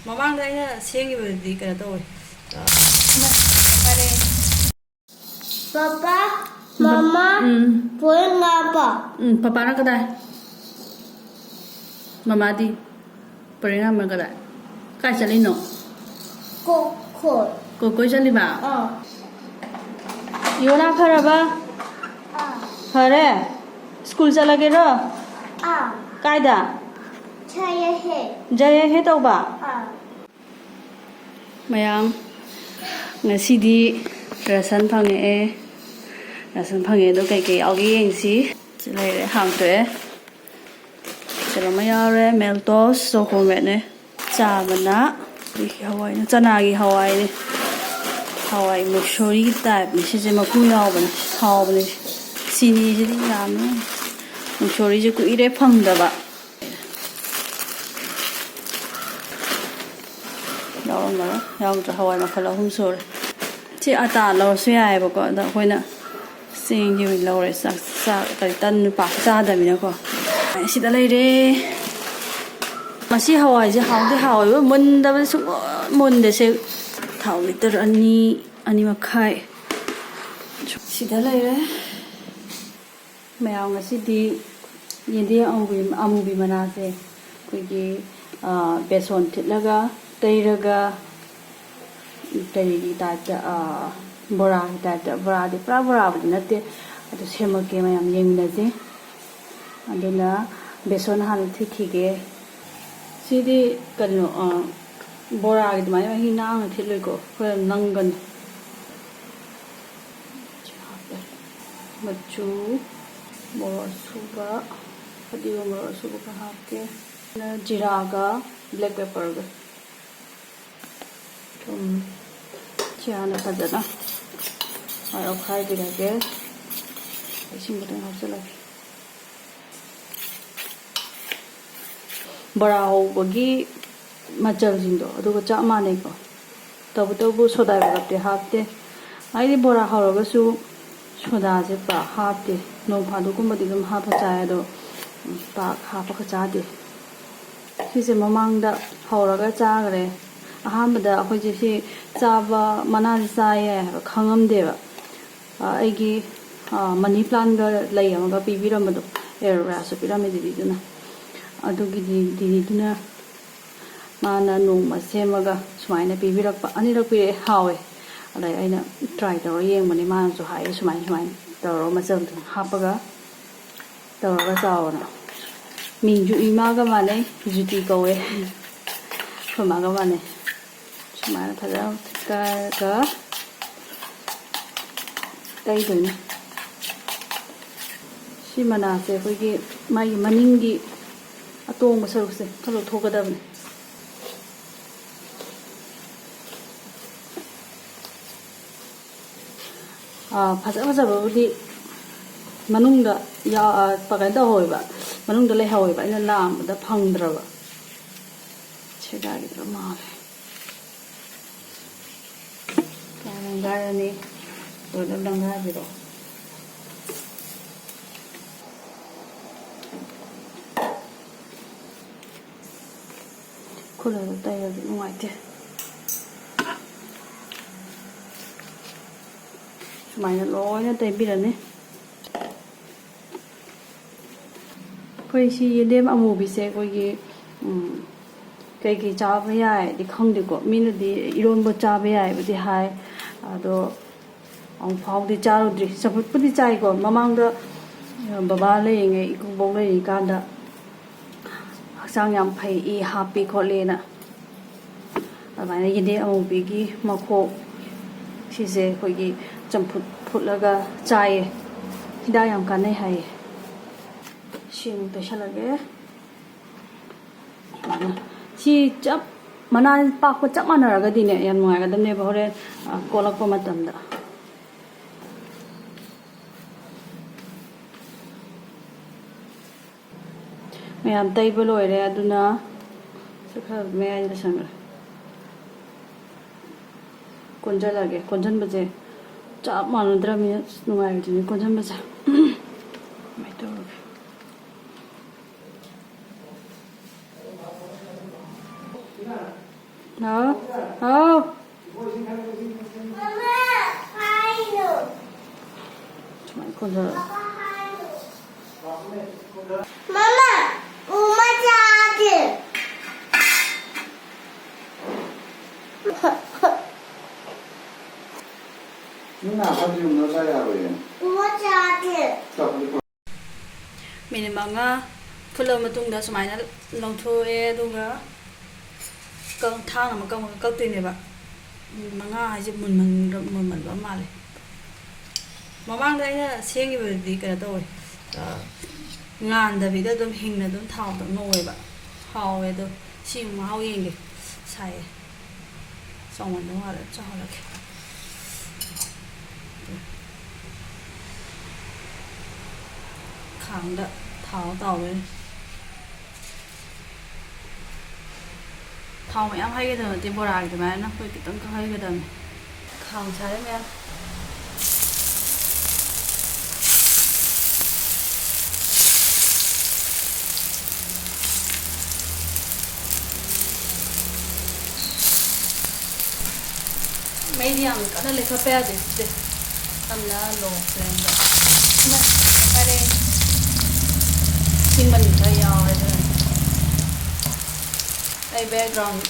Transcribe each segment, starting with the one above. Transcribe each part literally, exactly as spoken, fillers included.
ꯃꯃꯥꯡꯗ ꯑꯩꯅ ꯁꯦꯝꯈꯤꯕꯗꯨꯗꯤ ꯀꯩꯅꯣ ꯇꯧꯋꯦ꯫ ꯄꯄꯥ, ꯃꯃꯥ, ꯎꯝ꯫ ꯄꯣꯏ ꯉꯥꯄ꯫ ꯎꯝ, ꯄꯄꯥꯅ ꯀꯗꯥꯏ? ꯃꯃꯥꯗꯤ? ꯄꯔꯦꯡ ꯌꯥꯝꯅ ꯀꯗꯥꯏ? ꯀꯥꯏ ꯆꯠꯂꯤꯅꯣ? ꯀꯣꯈꯣꯏ꯫ ꯀꯣꯏ ꯀꯣꯏ ꯆꯠꯂꯤꯕ? ꯑꯥ꯫ ꯌꯣꯅꯥ ꯐꯔꯕ? ꯑꯥ꯫ ꯐꯔꯦ? ꯁ꯭ꯀꯨꯜ ꯆꯠꯂꯒꯦꯔꯣ? ꯑꯥ꯫ ꯀꯥꯏꯗ? ꯆꯥꯌꯦꯍꯦ꯫ ꯖꯌꯍꯦ ꯇꯧꯕ? ꯑꯥ꯫ ꯃꯌꯥꯝ, ꯉꯁꯤꯗꯤ ꯔꯁꯟ ꯐꯪꯉꯛꯑꯦ꯫ ꯔꯁꯟ ꯐꯪꯉꯛꯑꯦ ꯑꯗꯣ ꯀꯩꯀꯩ ꯌꯥꯎꯒꯦ ꯌꯦꯡꯁꯤ꯫ ꯁꯤ ꯂꯩꯔꯦ, ꯍꯥꯡꯇꯣꯛꯑꯦ꯫ ꯀꯩꯅꯣꯝꯃ ꯌꯥꯎꯔꯦ, ꯃꯦꯜꯇꯣꯁ, ꯆꯣꯀꯣꯃꯦꯠꯅꯦ꯫ ꯆꯥꯕꯅ ꯀꯩꯒꯤ ꯍꯋꯥꯏꯅꯣ? ꯆꯅꯥꯒꯤ ꯍꯋꯥꯏꯅꯦ꯫ ꯍꯋꯥꯏ ꯃꯨꯛꯁꯣꯔꯤꯒꯤ ꯇꯥꯏꯞꯅꯤ꯫ ꯁꯤꯁꯦ ꯃꯀꯨ ꯌꯥꯎꯕꯅꯦ, ꯍꯥꯎꯕꯅꯦ꯫ ꯆꯤꯅꯤꯁꯤꯗꯤ ꯌꯥꯝꯃꯦ꯫ ꯃꯨꯛꯁꯣꯔꯤꯁꯦ ꯀꯨꯏꯔꯦ ꯐꯪꯗꯕ꯫ ꯌꯥꯎꯔꯝꯃꯔꯣꯏ, ꯌꯥꯎꯗ꯭ꯔꯦ꯫ ꯍꯋꯥꯏ ꯃꯈꯜ ꯑꯍꯨꯝ ꯁꯨꯔꯦ꯫ ꯁꯤ ꯑꯇꯥ ꯂꯧꯔꯁꯨ ꯌꯥꯏꯑꯕꯀꯣ, ꯑꯗꯣ ꯑꯩꯈꯣꯏꯅ ꯆꯦꯡꯒꯤ ꯑꯣꯏꯅ ꯂꯧꯔꯦ꯫ ꯆꯥꯛ, ꯆꯥꯛ, ꯀꯔꯤ, ꯇꯟ ꯄꯥꯛ ꯆꯥꯗꯕꯅꯤꯅꯀꯣ꯫ ꯁꯤꯗ ꯂꯩꯔꯦ꯫ ꯃꯁꯤ ꯍꯋꯥꯏꯁꯦ ꯍꯥꯎꯗꯤ ꯍꯥꯎꯋꯦꯕ, ꯃꯨꯟꯗꯕꯗꯤ ꯁꯨꯡꯃꯨꯟ ꯃꯨꯟꯗꯦ꯫ ꯁꯦ ꯊꯥꯎ ꯂꯤꯇꯔ ꯑꯅꯤ, ꯑꯅꯤ ꯃꯈꯥꯏ ꯁꯤꯗ ꯂꯩꯔꯦ꯫ ꯃꯌꯥꯝ, ꯉꯁꯤꯗꯤ ꯌꯦꯟꯗꯦꯝ ꯑꯃꯨꯕꯤ, ꯑꯃꯨꯕꯤ ꯃꯅꯥꯁꯦ ꯑꯩꯈꯣꯏꯒꯤ, ꯑ, ꯕꯦꯁꯣꯟ ꯊꯤꯠꯂꯒ, ꯇꯩꯔꯒ, ꯀꯔꯤꯒꯤ ꯇꯥꯏꯞꯇ, ꯑ, ꯕꯣꯔꯥꯒꯤ ꯇꯥꯏꯞꯇ, ꯕꯣꯔꯥꯗꯤ ꯄꯨꯔꯥ ꯕꯣꯔꯥꯕꯨꯗꯤ ꯅꯠꯇꯦ, ꯑꯗꯨ ꯁꯦꯝꯃꯛꯀꯦ꯫ ꯃꯌꯥꯝ ꯌꯦꯡꯃꯤꯟꯅꯁꯦ꯫ ꯑꯗꯨꯅ ꯕꯦꯁꯣꯟ ꯍꯥꯟꯅ ꯊꯤꯠꯈꯤꯒꯦ꯫ ꯁꯤꯗꯤ ꯀꯩꯅꯣ, ꯑ, ꯕꯣꯔꯥꯒꯤ ꯑꯗꯨꯃꯥꯏꯅ ꯃꯍꯤ ꯅꯥꯡꯅ ꯊꯤꯠꯂꯣꯏꯀꯣ, ꯈꯔ ꯅꯪꯒꯅꯤ꯫ ꯃꯆꯨ, ꯃꯣꯔꯣꯛ ꯑꯁꯨꯕ, ꯐꯗꯤꯒꯣꯝ, ꯃꯣꯔꯣꯛ ꯑꯁꯨꯕ ꯈꯔ ꯍꯥꯞꯀꯦ꯫ ꯖꯤꯔꯥꯒ black pepperꯒ꯫ ꯊꯨꯝ꯫ ꯁꯤ ꯍꯥꯟꯅ ꯐꯖꯅ ꯑꯣꯠꯈꯥꯏꯕꯤꯔꯒꯦ꯫ ꯏꯁꯤꯡ ꯈꯤꯇꯪ ꯍꯥꯞꯆꯤꯜꯂꯒꯦ꯫ ꯕꯣꯔꯥ ꯍꯧꯕꯒꯤ ꯃꯆꯜꯁꯤꯡꯗꯣ ꯑꯗꯨꯒ ꯆꯞ ꯃꯥꯟꯅꯩꯀꯣ꯫ ꯇꯧꯕꯇꯕꯨ ꯁꯣꯗꯥ ꯕꯥꯏꯒꯞꯇꯤ ꯍꯥꯞꯇꯦ꯫ ꯑꯩꯗꯤ ꯕꯣꯔꯥ ꯍꯧꯔꯒꯁꯨ ꯁꯣꯗꯥꯁꯦ ꯄꯥꯛ ꯍꯥꯞꯇꯦ꯫ ꯅꯣꯡ ꯐꯥꯗꯣꯛꯀꯨꯝꯕꯗꯤ ꯑꯗꯨꯝ ꯍꯥꯞꯄ ꯆꯥꯏ, ꯑꯗꯣ ꯄꯥꯛ ꯍꯥꯞꯄꯒ ꯆꯥꯗꯦ꯫ ꯁꯤꯁꯦ ꯃꯃꯥꯡꯗ ꯍꯧꯔꯒ ꯆꯥꯈ꯭ꯔꯦ꯫ ꯑꯍꯥꯟꯕꯗ ꯑꯩꯈꯣꯏꯁꯦ ꯁꯤ ꯆꯥꯕ, ꯃꯅꯥꯁꯦ ꯆꯥ ꯌꯥꯏ ꯍꯥꯏꯕ ꯈꯪꯉꯝꯗꯦꯕ꯫ ꯑ, ꯑꯩꯒꯤ, ꯑ, ꯃꯅꯤ ꯄ꯭ꯂꯥꯟꯒ ꯂꯩ ꯑꯃꯒ ꯄꯤꯕꯤꯔꯝꯕꯗꯣ, ꯑꯦꯂꯣꯕꯦꯔꯥꯁꯨ ꯄꯤꯔꯝꯃꯦ ꯗꯤꯗꯤꯗꯨꯅ꯫ ꯑꯗꯨꯒꯤꯗꯤ ꯗꯤꯗꯤꯗꯨꯅ ꯃꯥꯅ ꯅꯣꯡꯃ ꯁꯦꯝꯃꯒ ꯁꯨꯃꯥꯏꯅ ꯄꯤꯕꯤꯔꯛꯄ, ꯑꯅꯤꯔꯛ ꯄꯤꯔꯛꯑꯦ, ꯍꯥꯎꯋꯦ꯫ ꯑꯗꯩ ꯑꯩꯅ ꯇ꯭ꯔꯥꯏ ꯇꯧꯔ ꯌꯦꯡꯕꯅꯦ, ꯃꯥꯅꯁꯨ ꯍꯥꯏꯌꯦ ꯁꯨꯃꯥꯏꯅ ꯁꯨꯃꯥꯏꯅ ꯇꯧꯔꯒ ꯃꯆꯜꯗꯨ ꯍꯥꯞꯄꯒ ꯇꯧꯔꯒ ꯆꯥꯎꯑꯣꯅ꯫ ꯃꯤꯡꯁꯨ ꯏꯃꯥꯒ ꯃꯥꯟꯅꯩ, ꯖꯨꯇꯤ ꯀꯧꯋꯦ꯫ ꯑꯩꯈꯣꯏ ꯃꯥꯒ ꯃꯥꯟꯅꯩ꯫ ꯁꯨꯃꯥꯏꯅ ꯐꯖꯅ ꯀꯛꯑꯒ ꯇꯩꯗꯣꯏꯅꯤ꯫ ꯁꯤ ꯃꯅꯥꯁꯦ ꯑꯩꯈꯣꯏꯒꯤ ꯃꯥꯒꯤ ꯃꯅꯤꯡꯒꯤ ꯑꯇꯣꯡꯕ ꯁꯔꯨꯛꯁꯦ ꯈꯔ ꯂꯧꯊꯣꯛꯀꯗꯕꯅꯤ꯫ ꯑꯥ, ꯐꯖ ꯐꯖꯕꯕꯨꯗꯤ ꯃꯅꯨꯡꯗ ꯌꯥ-, ꯑꯥ, ꯄ-, ꯀꯩꯅꯣ ꯇꯧꯍꯧꯋꯦꯕ, ꯃꯅꯨꯡꯗ ꯂꯩꯍꯧꯋꯦꯕ, ꯑꯩꯅ ꯂꯥꯝꯕꯗ ꯐꯪꯗ꯭ꯔꯕ꯫ ꯁꯦꯒꯥꯏꯒꯗꯕ ꯃꯥꯜꯂꯦ꯫ ꯀꯌꯥ ꯂꯪꯒꯥꯏꯔꯅꯤ? ꯂꯣꯏꯅ ꯂꯪꯒꯥꯏꯕꯤꯔꯣ꯫ ꯈꯨꯠꯅ ꯑꯗꯨꯝ ꯇꯩꯔꯗꯤ ꯅꯨꯡꯉꯥꯏꯇꯦ꯫ ꯁꯨꯃꯥꯏꯅ ꯂꯣꯏꯅ ꯇꯩꯕꯤꯔꯅꯤ꯫ ꯑꯩꯈꯣꯏ ꯁꯤ ꯌꯦꯟꯗꯦꯝ ꯑꯃꯨꯕꯤꯁꯦ ꯑꯩꯈꯣꯏꯒꯤ, ꯎꯝ, ꯀꯩꯀꯩ ꯆꯥꯕ ꯌꯥꯏꯗꯤ ꯈꯪꯗꯦꯀꯣ꯫ ꯃꯤꯅꯗꯤ ꯏꯔꯣꯟꯕ ꯆꯥꯕ ꯌꯥꯏꯕꯨꯗꯤ ꯍꯥꯏ, ꯑꯗꯣ ꯑꯃꯨꯛ ꯐꯥꯎꯗꯤ ꯆꯥꯔꯨꯗ꯭ꯔꯤ꯫ ꯆꯝꯐꯨꯠꯄꯨꯗꯤ ꯆꯥꯏꯀꯣ꯫ ꯃꯃꯥꯡꯗ, ꯑ, ꯕꯕꯥ ꯂꯩꯔꯤꯉꯩ, ꯏꯀꯨꯕꯣꯛ ꯂꯩꯔꯤꯀꯥꯟꯗ ꯍꯛꯆꯥꯡ ꯌꯥꯝ ꯐꯩ, ꯏ ꯍꯥꯞꯄꯤ ꯈꯣꯠꯂꯦꯅ꯫ ꯑꯗꯨꯃꯥꯏꯅ ꯌꯦꯟꯗꯦꯝ ꯑꯃꯨꯕꯤꯒꯤ ꯃꯈꯣꯛ ꯁꯤꯁꯦ ꯑꯩꯈꯣꯏꯒꯤ ꯆꯝꯐꯨꯠ ꯐꯨꯠꯂꯒ ꯆꯥꯏꯌꯦ꯫ ꯍꯤꯗꯥꯛ ꯌꯥꯝ ꯀꯥꯟꯅꯩ ꯍꯥꯏꯌꯦ꯫ ꯁꯤ ꯑꯃꯨꯛ ꯇꯩꯁꯜꯂꯒꯦ꯫ ꯁꯤ ꯆꯞ, ꯃꯅꯥ ꯄꯥꯛꯄ ꯆꯞ ꯃꯥꯟꯅꯔꯒꯗꯤꯅꯦ, ꯌꯥꯝ ꯅꯨꯡꯉꯥꯏꯒꯗꯕꯅꯦꯕ ꯍꯣꯔꯦꯟ, ꯑ, ꯀꯣꯠꯂꯛꯄ ꯃꯇꯝꯗ꯫ ꯃꯌꯥꯝ ꯇꯩꯕ ꯂꯣꯏꯔꯦ, ꯑꯗꯨꯅ ꯁꯤ ꯈꯔ ꯃꯌꯥꯏꯗ ꯂꯣꯏꯁꯟꯈ꯭ꯔꯦ꯫ ꯀꯣꯟꯁꯤꯜꯂꯒꯦ꯫ ꯀꯣꯟꯁꯤꯟꯕꯁꯦ ꯆꯞ ꯃꯥꯟꯅꯗ꯭ꯔꯕꯅꯤꯅ ꯅꯨꯡꯉꯥꯏꯔꯣꯏꯗꯣꯏꯅꯤ ꯀꯣꯟꯁꯤꯟꯕꯁꯦ꯫ ꯑꯗꯨꯃꯥꯏꯅ ꯇꯧꯔꯒꯦ꯫ ꯍꯥꯎ, ꯍꯥꯎ꯫ ꯁꯨꯃꯥꯏꯅ ꯀꯣꯟꯊꯔꯛꯑꯣ꯫ ꯃꯃꯥ, ꯎꯃ ꯆꯥꯗꯦ꯫ ꯅꯪ ꯅꯥꯀꯟꯗ ꯌꯨꯡꯉꯒ ꯆꯥ ꯌꯥꯔꯣꯏꯌꯦ꯫ ꯎꯃ ꯆꯥꯗꯦ꯫ ꯆꯥꯎꯈꯠꯂꯛꯄ꯫ ꯃꯤꯅꯤꯠ ꯃꯉꯥ ꯐꯨꯠꯂꯕ ꯃꯇꯨꯡꯗ ꯁꯨꯃꯥꯏꯅ ꯂꯧꯊꯣꯛꯑꯦ, ꯑꯗꯨꯒ ꯀꯛ-, ꯊꯥꯡꯅ ꯑꯃ ꯀꯛ-, ꯀꯛꯇꯣꯏꯅꯦꯕ꯫ ꯃꯤꯅꯤꯠ ꯃꯉꯥ ꯍꯥꯏꯁꯦ ꯃꯨꯟꯃꯟ-, ꯃꯨꯟꯃꯟꯕ ꯃꯥꯜꯂꯦ꯫ ꯃꯃꯥꯡꯗ ꯑꯩꯅ ꯁꯦꯝꯈꯤꯕꯗꯨꯗꯤ ꯀꯩꯅꯣ ꯇꯧꯋꯦ, ꯑꯥ, ꯉꯥꯟꯗꯕꯤꯗ ꯑꯗꯨꯝ ꯍꯤꯡꯅ ꯑꯗꯨꯝ ꯊꯥꯎꯗ ꯉꯧꯋꯦꯕ꯫ ꯍꯥꯎꯋꯦ ꯑꯗꯣ꯫ ꯁꯤ ꯑꯃꯨꯛ ꯃꯍꯥꯎ ꯌꯦꯡꯒꯦ꯫ ꯁꯥꯏꯌꯦ꯫ ꯆꯥꯎꯃꯟꯕ ꯃꯥꯜꯂꯦ꯫ ꯆꯥꯎꯍꯜꯂꯛꯀꯦ꯫ ꯈꯥꯡꯗ ꯊꯥꯎ ꯇꯥꯎꯗꯣꯏꯅꯦ꯫ ꯊꯥꯎ ꯃꯌꯥꯝ ꯍꯩꯒꯗꯕ ꯅꯠꯇꯦ, ꯕꯣꯔꯥꯒꯤ ꯑꯗꯨꯃꯥꯏꯅ ꯑꯩꯈꯣꯏ ꯈꯤꯇꯪ ꯈꯛ ꯍꯩꯒꯗꯕꯅꯦ꯫ ꯈꯥꯡ ꯁꯥꯔꯦ ꯃꯌꯥꯝ꯫ ꯃꯩꯗꯤ ꯌꯥꯝ ꯀꯟꯅ ꯂꯩꯈꯠꯄ ꯌꯥꯗꯦ ꯁꯤꯁꯦ꯫ ꯇꯞꯅ low flameꯗ꯫ ꯏꯃꯥ, ꯐꯔꯦ꯫ ꯁꯤꯡꯃꯟ ꯈꯔ ꯌꯥꯎꯔꯦ ꯑꯗꯨꯅꯅꯦ꯫ ꯑꯩ background,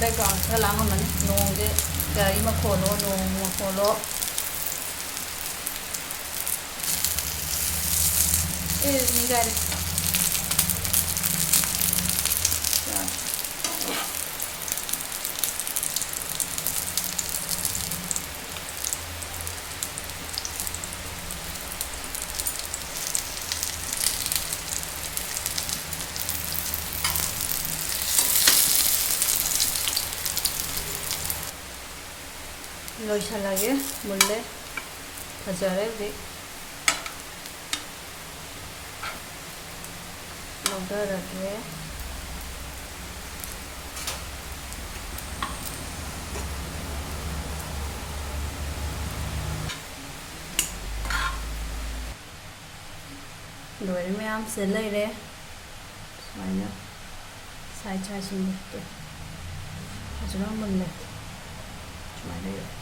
background ꯈꯔ ꯂꯥꯡꯉꯝꯃꯅꯤ꯫ ꯅꯣꯡꯁꯦ, ꯒꯥꯔꯤ ꯃꯈꯣꯜꯂꯣ, ꯅꯣꯡ ꯃꯈꯣꯜꯂꯣ꯫ ꯑꯦ, ꯅꯤꯡꯒꯥꯏꯔꯦ꯫ ꯂꯣꯏꯁꯤꯜꯂꯒꯦ꯫ ꯃꯨꯜꯂꯦ꯫ ꯐꯖꯔꯦ ꯍꯧꯖꯤꯛ꯫ ꯂꯧꯊꯔꯒꯦ꯫ ꯂꯣꯏꯔꯦ ꯃꯌꯥꯝꯁꯦ ꯂꯩꯔꯦ꯫ ꯁꯨꯃꯥꯏꯅ side sideꯁꯤꯡꯁꯦ꯫ ꯐꯖꯅ ꯃꯨꯜꯂꯦ꯫ ꯁꯨꯃꯥꯏꯅ ꯂꯩꯔꯦ꯫